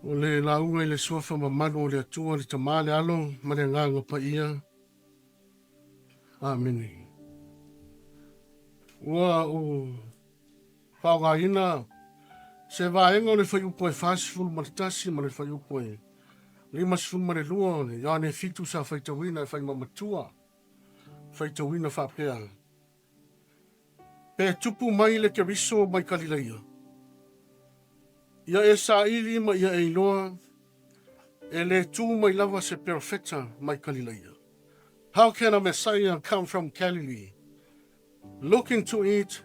O le lauga i le Suafa mamalu o le Atua, le Tama, le Alo ma le Agaga Paia. Amene. Ua ou faaaogaina se vaega o le fuaiupu e 41 ma le fuaiupu e 52 o le Ioane 7 sa faitauina e faimamatua, faitauina faapea, Pe tupu mai le Keriso mai Kalilaia, ia e saili ma ia e iloa, e le tu mai lava se perofeta mai Kalilaia. How can a Messiah come from Galilee? Look into it,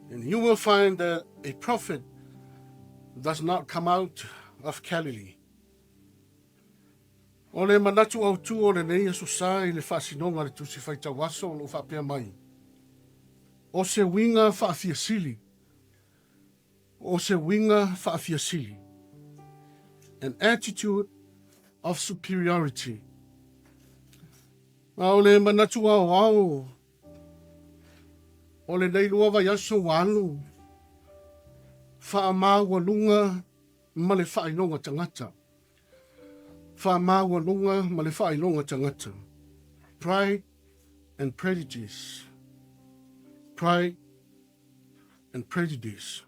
and you will find that a prophet does not come out of Galilee. O le manatu autu o lenei Aso Sa i le faasinoga a le Tusi Faitau Aso o lo o faapea mai, O se uiga faafiasili, o se uiga faafiasili, an attitude of superiority. A o le manatu aoao o lenei lua vaiaso ua alu, faamaualuga ma le faailoga tagata. Faamaualuga ma le faailoga tagata. Pride and prejudice. Pride and prejudice.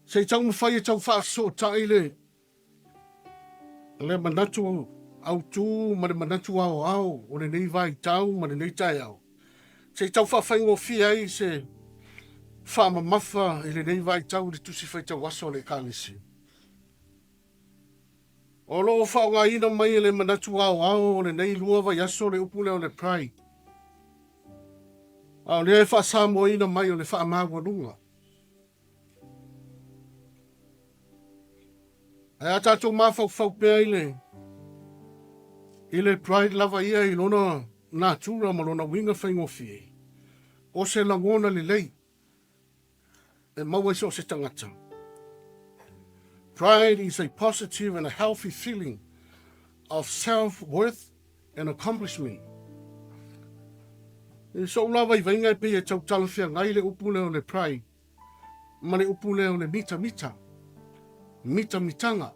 Se i taumafai e tau faasootai le le manatu autu ma le manatu aoao o lenei vaitau ma lenei taeao. Se i tau faafaigofie ai se faamamafa i lenei vaitau i le Tusi Faitau Aso a le Ekalesia. O lo o faaaogaina mai e le manatu aoao o lenei lua vaiaso le upu lea o le pride. A o lea e faasamoaina mai o le faamaualuga. Ae a tatou mafaufau pea i le i le pride lava ia i lona natura ma lona uiga faigofie, o se lagona lelei e maua i so o se tagata. Pride is a positive and a healthy feeling of self-worth and accomplishment. I so'u la vaivaiga e pei e tau talafeagai le upu lea o le pride ma le upu lea o le mitamita, mitamitaga.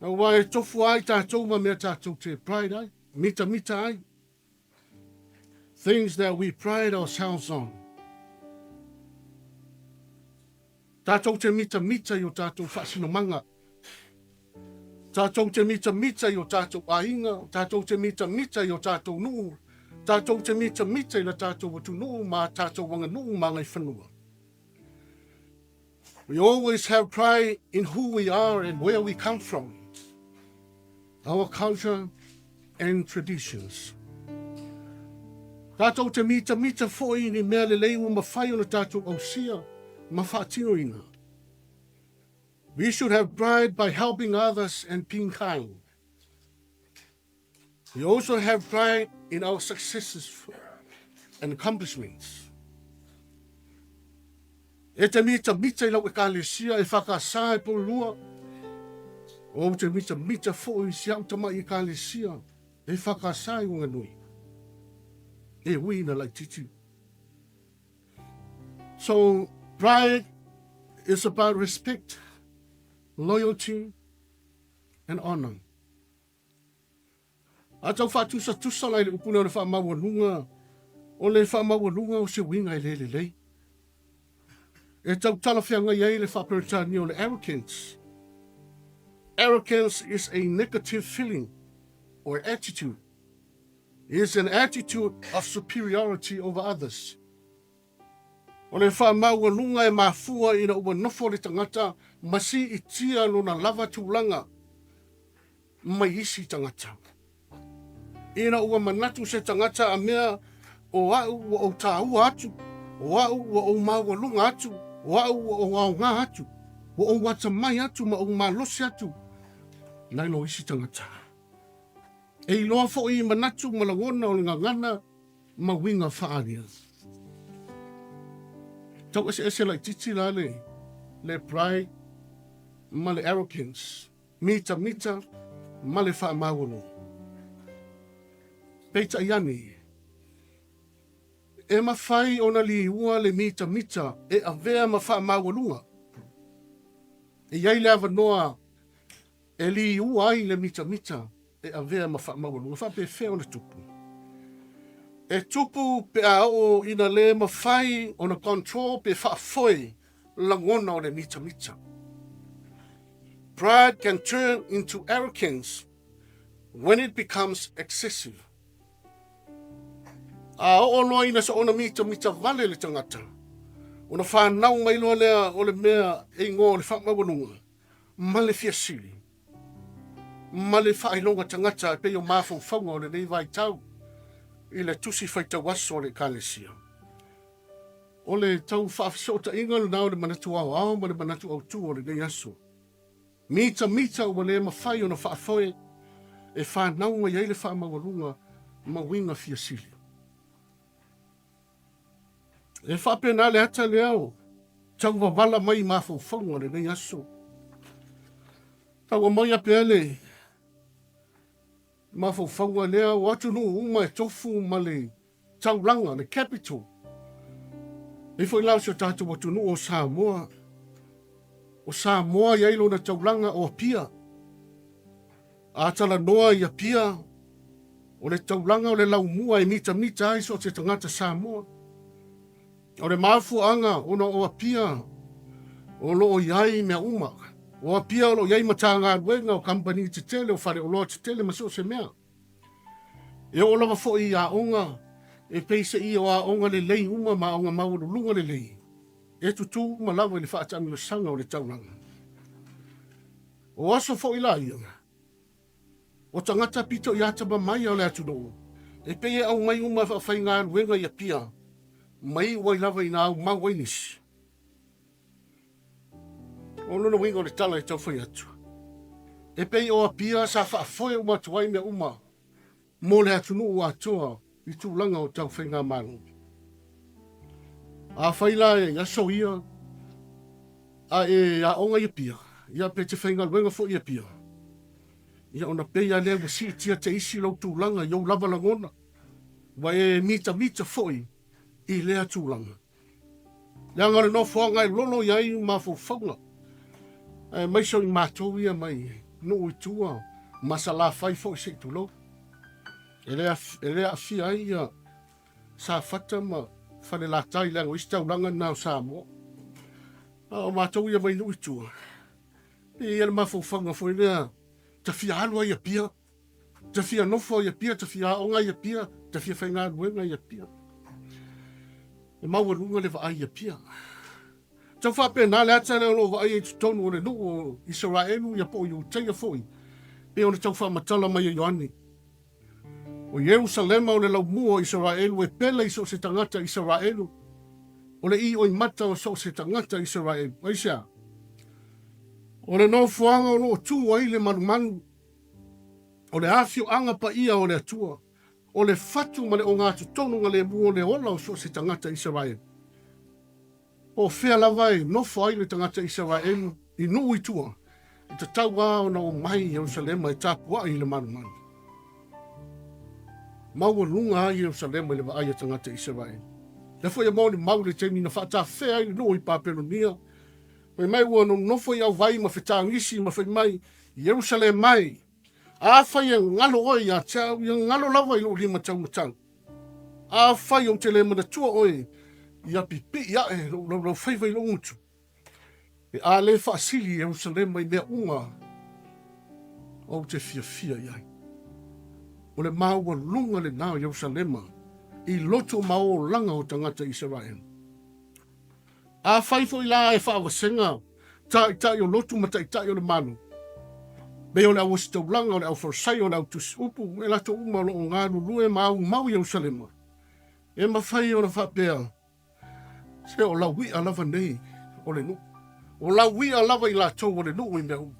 Aua e tofu ai tatou ma mea tatou te pride ai, mitamita ai. Things that we pride ourselves on. Tatou te mitamita i o tatou faasinomaga. Tatou te mitamita i o tatou aiga, tatou te mitamita i o tatou nuu, tatou te mitamita i la tatou atunuu ma tatou aganuu ma agaifanua. We always have pride in who we are and where we come from, our culture and traditions. Tatou te mitamita foi i ni mea lelei ua mafai ona tatou ausia ma faatinoina. We should have pride by helping others and being kind. We also have pride in our successes and accomplishments. E te mitamita i lau ekalesia e whakasā e pourua, o te mitamita foi i si au tamai ekalesia e whakasā i Wanganui. E ui na laititi. So, pride is about respect, loyalty, and honor. A tau faatusatusa la i le upu lea o le faamaualuga, o le faamaualuga o se uiga e le lelei. E tau talafeagai ai le faa-Peretania o le arrogance. Arrogance is a negative feeling or attitude. It is an attitude of superiority over others. O le faamaualuga e mafua ina ua nofo le tagata ma siitia lona lava tulaga mai isi tagata. Ina ua manatu se tagata a mea o a'u ua ou tāua atu, o a'u ua ou maualuga atu, o a'u ua ou aoga atu, ua ou atamai atu ma ou malosi atu nai lo isi tagata. E iloa foi i manatu ma lagona o le gagana ma uiga faaalia. Tau eseese laitiiti la le le pride ma le arrogance, mitamita ma le faamaualuga. Peitai ane, e mafai ona liua le mitamita e avea ma faamaualuga. E i ai le avanoa e liua ai le mitamita e avea ma faamaualuga. Faapefea ona tupu? E tupu pe a oo ina le mafai ona control pe faafoe lagona o le mitamita. Pride can turn into arrogance when it becomes excessive. A oo loa ina soona mitamita vale le tagata, ona fanau mai loa lea o le mea e igoa o le faamaualuga ma le fia sili ma le faailoga tagata e pei o mafaufauga o lenei vaitau i le tusi faitau aso a le Ekalesia. O le tau faafesootaiga lena o le manatu aoao ma le manatu autu o lenei aso. Mitamita ua le mafai ona faafoe e fanau mai ai le faamaualuga ma uiga fia sili. E faapena le ata lea o tauvavala mai i mafaufauga o lenei aso. Tau aumaia pea le mafaufauga lea o atunuu uma e tofu ma le taulaga, le capital. E foi la o si o tatou atunuu o Samoa. O Samoa i ai lona taulaga o Apia. A talanoa i Apia, o le taulaga o le laumua e mitamita ai so o se tagata Samoa. O le mafuaaga ona o Apia o lo o i ai mea uma. O Apia o lo o i ai Matagaluega, o kamupani tetele, o faleoloa tetele ma so o se mea. E oo lava foi i aoga, e peiseai o aoga lelei uma ma aoga maualuluga lelei, e tutū uma lava i le faataamilosaga o le taulaga. O aso foi la ia, o tagata pito i atamamai o le atunuu, e pei e aumai uma e faafaigaluega i Apia, ma iu ai lava ina aumau ai nisi. O lona uiga o le tala e tau fai atu, e pei o Apia sa faafoe uma atu ai mea uma mo le atunuu atoa i tulaga o tau faigamalo. Afai la i aso ia a e aoga i Apia, ia pe te faigaluega foi i Apia, ia ona pei lava lea ua siitia te isi lou tulaga i ou lava lagona, ua e mitamita foi i lea tulaga. Leaga o le nofoaga e lolo i ai mafaufauga, aemaise o i matou ia mai nuu i tua ma Salafai foi se i tulou. E le aafia ai ia Safata ma Falelatai leaga o isi taulaga na o Samoa. A o matou ia mai nuu i tua, e i ai le mafaufauga foi lea, ta fia alu ai i Apia, Ta fia nofo i Apia, ta fia aoga i Apia, ta fia faigaluega i Apia. E maualuga le vaai i Apia. Tau faapena le ata lea o lo o vaaia i totonu o le nuu o Isaraelu ia po o Iutaia foi, pei ona tau faamatala mai e Ioane. O Ierusalema o le laumua o Isaraelu e pele i so o se tagata Isaraelu, o le ioimata o so o se tagata Isaraelu. Aisea? O le nofoaga o lo o tu ai le malumalu O le afioaga paia o le Atua, o le fatu ma le ogatotonu galemu o le ola o so o se tagata Isaraelu. Po o fea lava e nofo ai le tagata Isaraelu i nuu i tua, e tatau lava ona omai i Ierusalema e tapuai i le malumalu. Maualuga ai Ierusalema i le vaai a tagata Isaraelu. Lea foi e molimau i le taimi na faatafea ai le nuu i Papelonia, Fai mai ua nonofo i auvai ma fetagisi ma fai mai, Ierusalema e, afai e galo oe ia te au, ia galo lava i lou lima taumatau. Afai ou te le manatua oe, ia pipii ae lou laulaufaiva i lou gutu. E a le faasili Ierusalema i mea uma ou te fiafia i ai. O le maualuga lena o Ierusalema i loto ma olaga o tagata Isaraelu. Afai foi la e faavasega taitai o lotu ma taitai o le Malo, pei o le auositaulaga, o le auFarisaio, o le autusiupu, e latou uma o lo o galulue ma aumau i Ierusalema, e mafai ona faapea, Se o laui'a lava nei o le nuu, o laui'a lava i latou o le nuu i mea uma,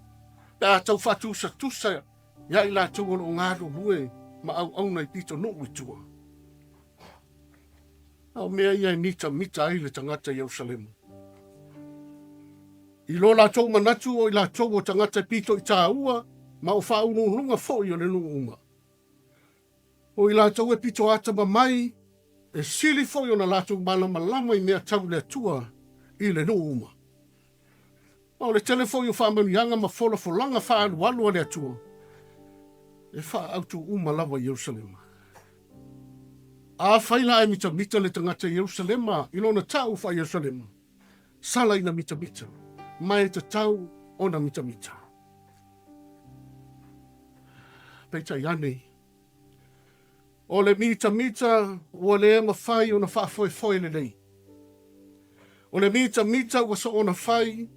pe a tau faatusatusa ia i latou o lo o galulue ma auauna i pitonuu i tua. A o mea ia e mitamita ai le tagata i Ierusalema. I lo latou manatu o i latou o tagata e pito i tāua ma o faauluuluga foi o le nuu uma. O i latou e pito atamamai, e sili foi ona latou malamalama i mea tau le Atua i le nuu uma. Ma o le tele foi o faamanuiaga ma folafolaga faaalualu a le Atua, e faaautu uma lava i Ierusalema. Afai la e mitamita le tagata i Ierusalema i lona tau faa-Ierusalema, sala ina mitamita, ma e tatau ona mitamita. Peitai ane, o le mitamita ua le mafai ona faafoefoe lelei. O le mitamita ua soona fai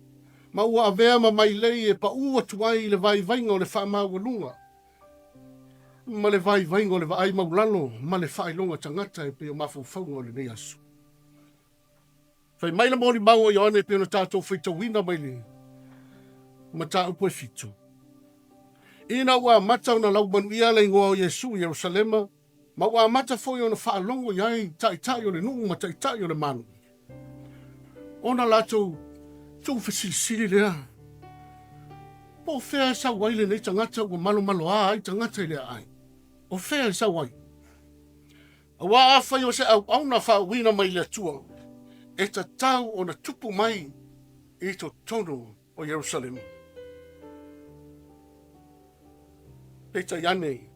ma ua avea ma mailei e paʻu atu ai i le vaivaiga o le faamaualuga ma le vaivaiga o le vaai maulalo ma le faailoga tagata e pei o mafaufauga o lenei aso. Fai mai le molimau o Ioane e pei ona tatou faitauina mai le mataupu e fitu. Ina ua amata ona laumanuia le igoa o Iesu i Ierusalema, ma ua amata foi ona faalogo i ai taitai o le nuu ma taitai o le Malo, ona latou tuufesilisili lea, po o fea e sau ai lenei tagata ua malomaloa ai tagata i le aai? O fea e sau ai? Aua afai o se auauna faauuina mai le Atua, e tatau ona tupu mai i totonu o Ierusalema. Peitai ane,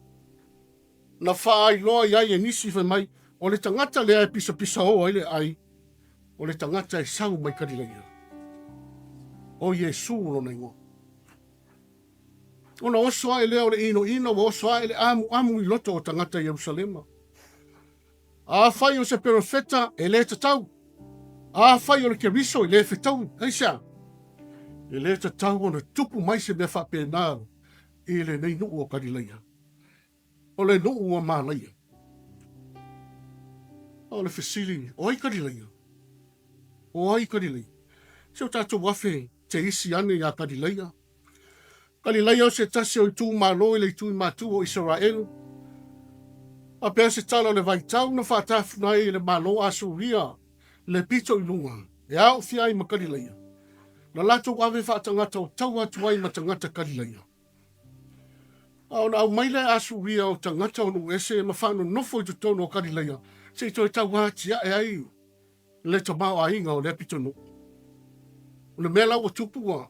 na faailoa i ai e nisi fai mai, o le tagata lea e pisapisao ai le aai, o le tagata e sau mai Kalilaia. O Iesu lona igoa. Ona oso ae lea o le inoino, ua oso ae le amuamu i loto o tagata i Ierusalema. Afai o se perofeta, e le tatau. Afai o le Keriso, e le fetaui. Aisea? E le tatau ona tupu mai se mea faapena i lenei nuu o Kalilaia. O le nuu ua malaia. A o le fesili, o ai Kalilaia? O ai Kalilaia? Se o tatou afe teisi ane iā Kalilaia. Kalilaia o se tasi o itumalo i le itu i matu o Isaraelu. Faapea se tala o le vaitau na faatafuna ai e le Malo Asuria le pito i luga e aofia ai ma Kalilaia, na latou ave faatagata o taua atu ai ma tagata Kalilaia. A ona aumai lea Asuria o tagata o nuu ese ma faanonofo i totonu o Kalilaia se i toe tauatiae ai le tamaoaiga o lea pitonuu. O le mea la ua tupu ua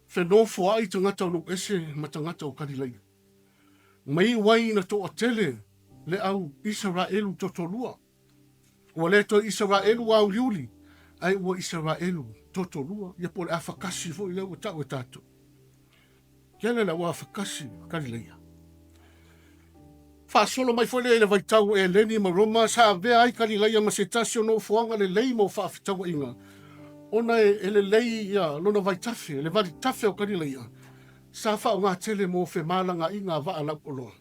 fenofoai tagata o nuu ese ma tagata o Kalilaia. Ma iu ai ina toatele le au Isaraelu totolua. Ua le toe Isaraelu auliuli, ae ua Isaraelu totolua, ia po o le afakasi foi lea ua tau e tatou. Tele le au afakasi Kalilaia. Faasolo mai foi lea i le vaitau o Eleni ma Roma sa avea ai Kalilaia ma se tasi o nofoaga lelei mo faafetauaiga, ona e lelei ia lona vaitafe, le valitafe o Kalilaia, sa faaaoga tele mo femalagaaiga a vaa lauoloa.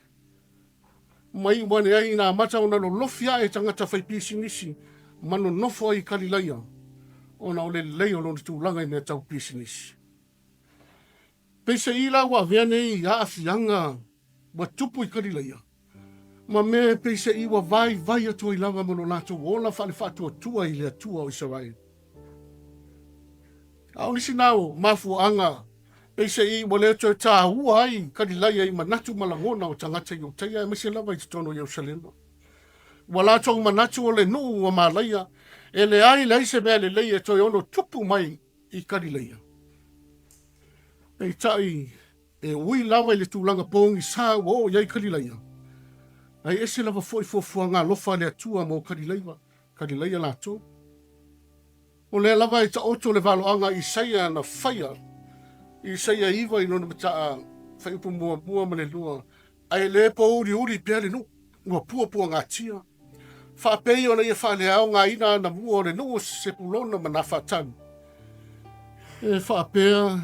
Ma iu ane ai ina amata ona lolofi ae tagata faipisinisi ma nonofo ai i Kalilaia, ona o le lelei o lona tulaga i mea tau pisinisi. Peiseai la ua avea nei aafiaga ua tupu i Kalilaia, ma mea peiseai ua vaivai atu ai lava ma lo latou ola faale-faatuatua i le Atua o Isaraelu. A o nisi na o mafuaaga peiseai ua le toe taua ai Kalilaia i manatu ma lagona o tagata Iutaia aemaise lava i totonu o Ierusalema. Ua latou manatu o le nuu ua malaia, e leai leai se mea lelei e toe ono tupu mai i Kalilaia. Peitai, e ui lava i le tulaga pogisa ua oo i ai Kalilaia, ae ese lava foi fuafuaga alofa a le Atua mo Kalilaia, Kalilaia latou. O lea lava e taoto le valoaga a Isaia na faia i Isaia 9 i lona mataa fuaiupu muamua ma le lua, ae le pōuliuli pea le nuu, ua puapuagatia. Faapei ona ia faaleaogaina anamua o le nuu o Sepulona ma Nafatali, e faapea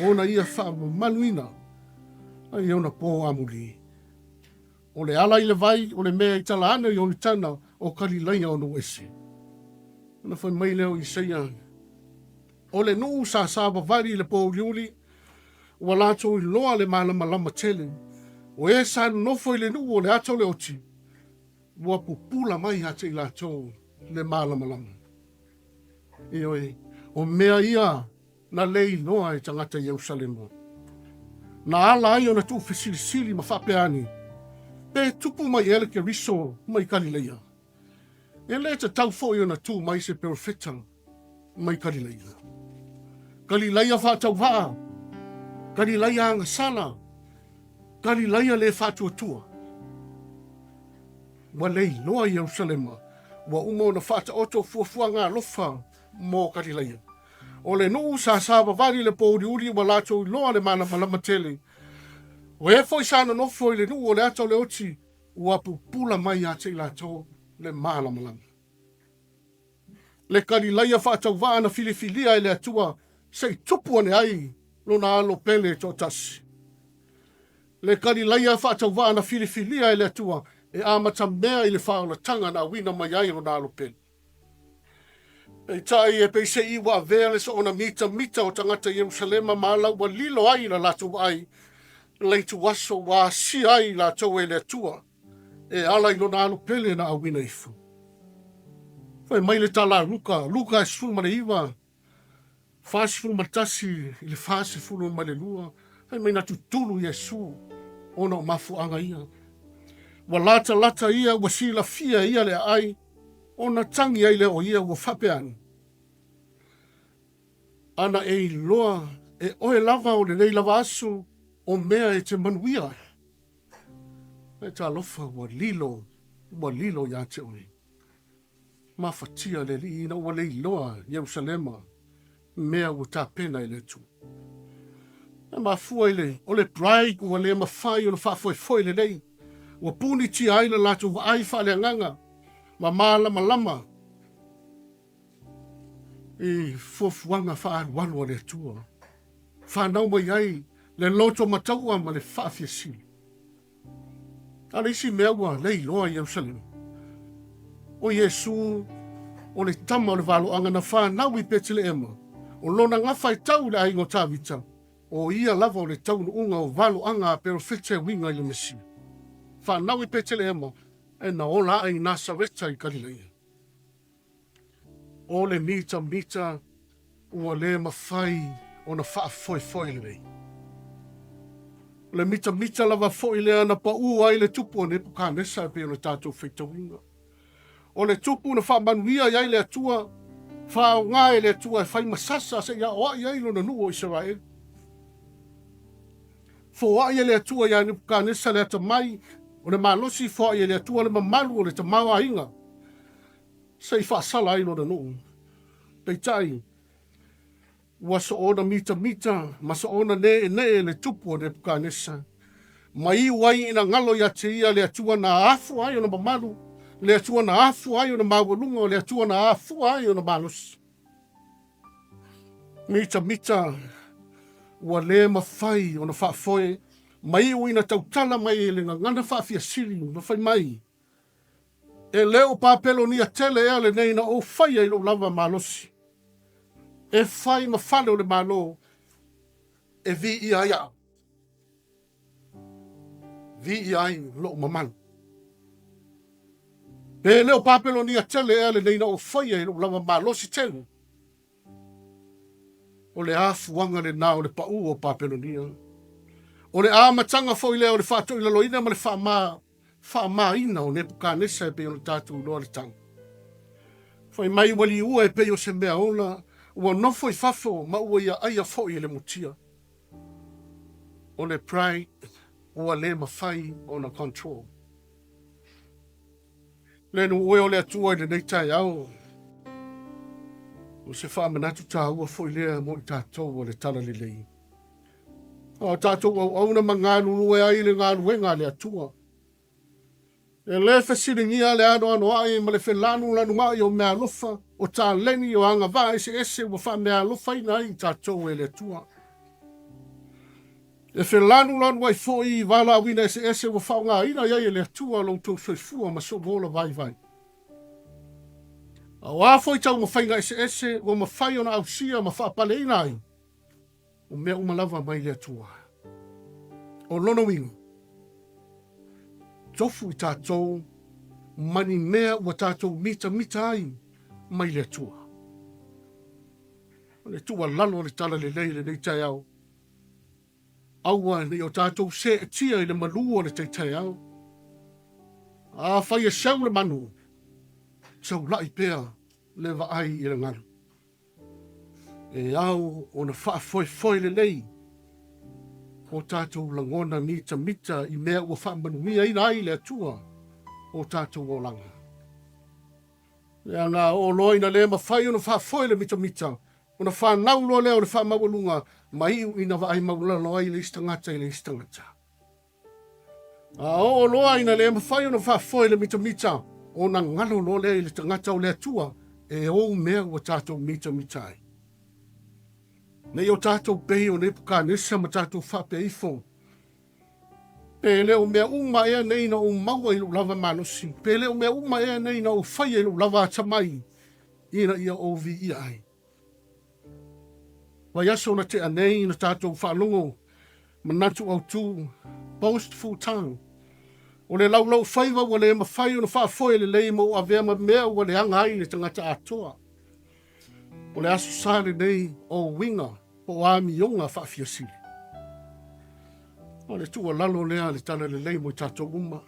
ona ia faamamaluina ai ona pō amuli. O le ala i le vai, o le mea i tala ane o Ionitana o Kalilaia o nuu ese. Ona fai mai lea o Isaia, O le nuu sa savavali i le pōuliuli, ua latou iloa le malamalama tele. O e sa nonofo i le nuu o le ata o le oti, ua pupula mai ia te i latou le malamalama. Ioe, o mea ia na le iloa e tagata i Ierusalema. Na ala ai ona tuufesilisili ma faapea ane, Pe tupu mai ea le Keriso mai Kalileia? E le tatau foi ona tu mai se perofeta mai Kalileia. Kalilaia faatauvaa, Kalilaia agasala, Kalilaia le faatuatua. Ua le iloa Ierusalema, ua uma ona faataoto fuafuaga alofa mo Kalilaia. O le nuu sa savavali i le pōuliuli ua latou iloa le malamalama tele. O e foi sa nonofo i le nuu o le ata o le oti, ua pupula mai ia te i latou le malamalama. Le Kalilaia faatauvaa na filifilia e le Atua se i tupu ane ai lona alo pele e toatasi. Le Kalilaia faatauvaa na filifilia e le Atua e amatamea i le faaolataga na auina mai ai lona alo pele. Peitai e peiseai ua avea le soona mitamita o tagata i Ierusalema ma ala ua lilo ai i la latou vaai le ituaso ua asia ai i latou e le Atua e ala i lona alo pele na auina ifo. Fai mai le tala a Luka, Luka 19, 41 i le 42, fai mai na tutulu Iesu ona o mafuaaga ia. Ua latalata ia, ua silafia e ia le aai, ona tagi ai lea o ia ua faapea ane, Ana e iloa e oe lava o lenei lava aso o mea e te manuia ai. Ae talofa ua lilo, ua lilo ia te oe. Mafatia le Alii ina ua le iloa Ierusalema mea ua tapena e le Atua. E mafua i le, o le bride ua le mafai ona faafoefoe lelei, ua punitia ai le latou vaai faaleagaga ma malamalama i fuafuaga faaalualu a le Atua. Fanau mai ai le loto mataua ma le faafiasili. A o le isi mea ua le iloa i Ierusalema, o Iesu o le tama o le valoaga na fanau i Peteleema, o lona gafa e tau i le aiga o Tavita, o ia lava o le taunuuga o valoaga a perofeta e uiga i le Mesia. Fanau i Peteleema, ae na ola ae i Nasareta i Kalilaia. O le mitamita ua le mafai ona faafoefoe lelei. O le mitamita lava foi lea na pau ai le tupu o Nepukanesa e pei ona tatou faitauina. O le tupu na faamanuia i ai le Atua, faaaoga e le Atua e fai ma sasa seia aoai ai lona nuu o Isaraelu. Foai e le Atua ia Nepukanesa le atamai o le malosi, foai e le Atua le mamalu o le tamaoaiga se i faasala ai lona nuu. Peitai, ua soona mitamita ma soona ne'ene'e le tupu o Nepukanesa, ma iu ai ina galo ia te ia le Atua na afua ai ona mamalu, le Atua na afua ai ona maualuga, o le Atua na afua ai ona malosi. Mitamita ua le mafai ona faafoe, ma iu ina tautala mai i le gagana faafiasili ma fai mai, E le o Papelonia tele ea lenei na ou faia i lou lava malosi, e fai ma fale o le Malo e viia ai au, viia ai lou mamalu. Pe le o Papelonia tele ea lenei na ou faia i lou lava malosi tele? O le afuaga lena o le pau o Papelonia. O le amataga foi lea o le faatoilaloina ma le faama, faamaina o Nepukanesa e pei ona tatou iloa le tau. Fai mai ua liua e pei o se mea ola, ua nofo i fafo ma ua ia aia foi e le mutia. O le pride ua le mafai ona control. Le nuu e o le Atua i lenei taeao, o se faamanatu taua foi lea mo i tatou o le Talalelei. A o tatou auauna ma galulue ai i le galuega a le Atua. E le fesiligia le anoanoai ma le felanulanuai o meaalofa, o taleni, o agavaa eseese ua faameaalofaina ai i tatou e le Atua. E felanulanuai foi i valaauina eseese ua faaaogaina i ai e le Atua lo outou soifua ma sou ola vaivai. A o a foi taumafaiga eseese ua mafai ona ausia ma faapaleina ai, o mea uma lava mai le Atua. O lona uiga, tofu i tatou ma ni mea ua tatou mitamita ai mai le Atua. O le tuualalo o le Talalelei i lenei taeao, Aua ne i o tatou seetia i le malu o le tai taeao. Afai e seu le manu, taulai pea le vaai i le galu. E ao ona faafoefoe lelei o tatou lagona mitamita i mea ua faamanuiaina ai le Atua o tatou olaga. Leaga a oo loa ina le mafai ona faafoe le mitamita, ona fanau loa lea o le faamaualuga ma iu ina vaai maulalo ai le isi tagata i le isi tagata. A oo loa ina le mafai ona faafoe le mitamita, ona galo loa lea i le tagata o le Atua e ou mea ua tatou mitamita ai. Ne i o tatou pei o Nepukanesa ma tatou faapea ifo, Pe le o mea uma ea nei na ou maua i lou lava malosi, pe le o mea uma ea nei na ou faia i lou lava atamai, ina ia ou viia ai. Vaiaso na tea nei na tatou faalogo manatu autu, boastful tongue, o le laulau faiva ua le mafai ona faafoe lelei ma ua avea ma mea ua leaga ai le tagata atoa. O le Aso Sa lenei o uiga po o amioga faafiasili. O le tuualalo lea a le Talalelei mo i tatou uma.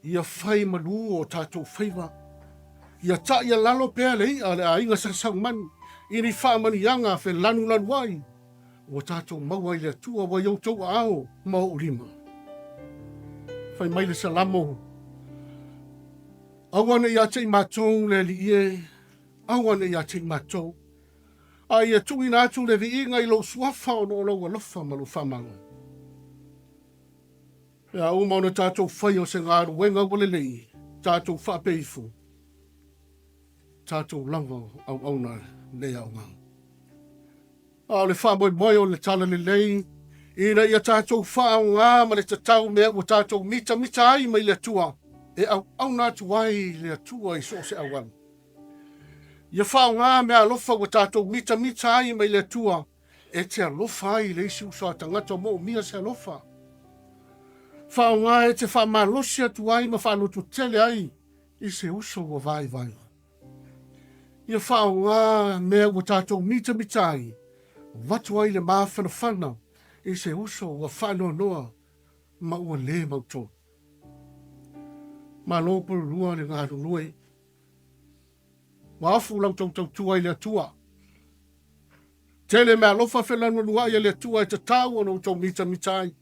Ia fai malu o tatou faiva. Ia ta'ialalo pea le i'a a le aiga Sa Saumani i ni faamanuiaga felanulanu ai ua tatou maua i le Atua ua i outou aao ma ou lima. Fai mai le Salamo, Aua ne i ia te i matou le Alii e, aua ne i ia te i matou, a ia tuuina atu le viiga i lou suafa ona o lou alofa ma lou faamagalo. Pe a uma ona tatou faia o se galuega ua lelei, tatou faapea ifo, tatou lava auauna le aoga. A o le faamoemoe o le Talalelei, ina ia tatou faaaoga ma le tatau mea ua tatou mitamita ai mai le Atua, e auauna atu ai le Atua i so o se auala. Ia faaaoga mea alofa ua tatou mitamita ai mai le Atua, e te alofa ai i le isi uso a tagata o moomia se alofa. Faaaoga e te faamalosi atu ai ma faalototele ai i se uso ua vaivai. Ia faaaoga mea ua tatou mitamita ai, avatu ai le mafanafana i se uso ua faanoanoa ma ua le mautonu. Malo pululua le galulue. Ua afu la outou tautua i le Atua. Tele meaalofa felanuanuai a le Atua e tatau ona outou mitamita ai.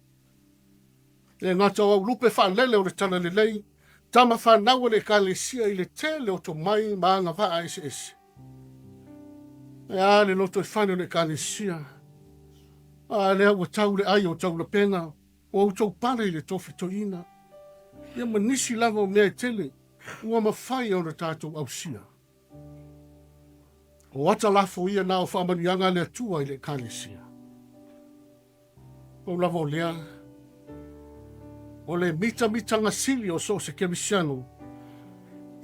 E le gata o aulupe faalele o le Talalelei, tama fanau a le Ekalesia i le tele o tomai ma agavaa eseese. Ae a le lotoifale o le Ekalesia? A lea ua tau le ai o taulapega o outou pale i le tofi toeaina, ia ma nisi lava o mea e tele ua mafai ona tatou ausia. O ata lafo ia na o faamanuiaga a le Atua i le Ekalesia. Pau lava o lea, o le mitamitaga sili o so o se Kerisiano,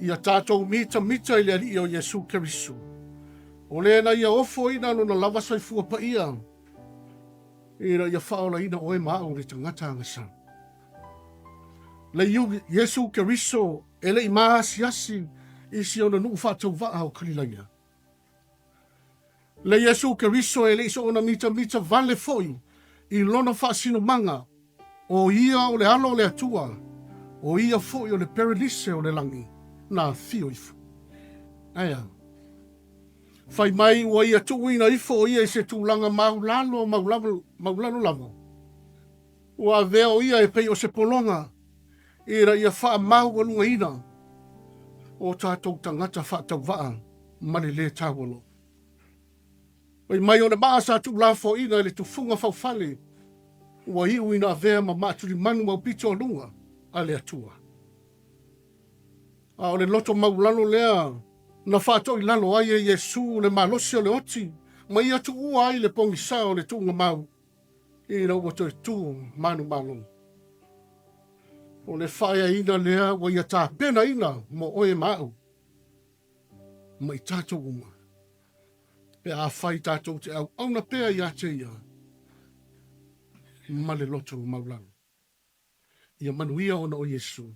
ia tatou mitamita i le Alii o Iesu Keriso, o le na ia ofoina lona lava soifua paia, ina ia faaolaina oe ma au le tagata agasala. Le Iesu Keriso e le i maasiasi i si ona nuu faatauvaa o Kalilaia. Le Iesu Keriso e le i soona mitamita vale foi i lona faasinomaga, o ia o le Alo o le Atua, o ia foi o le Perenise o le lagi, na afio ifo. Ae a? Fai mai ua ia tuuina ifo o ia i se tulaga maulalo maulalo lava. Ua avea o ia e pei o se pologa ina ia faamaualugaina o tatou tagata faatauvaa ma le lē taualoa. Fai mai o le maa sa tuulafoaiina i le tufuga faufale ua iu ina avea ma maatulimanu aupito a luga a le Atua. A o le loto maulalo lea na faatoilalo ai e Iesu le malosi o le oti ma ia tuua ai le pogisa o le tuugamau ina ua toe tu manumalo. O le faaeaina lea ua ia tapenaina mo oe ma au ma i tatou uma, pe afai tatou te auauna pea ia te ia ma le loto maulalo. Ia manuia ona o Iesu.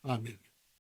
Amene.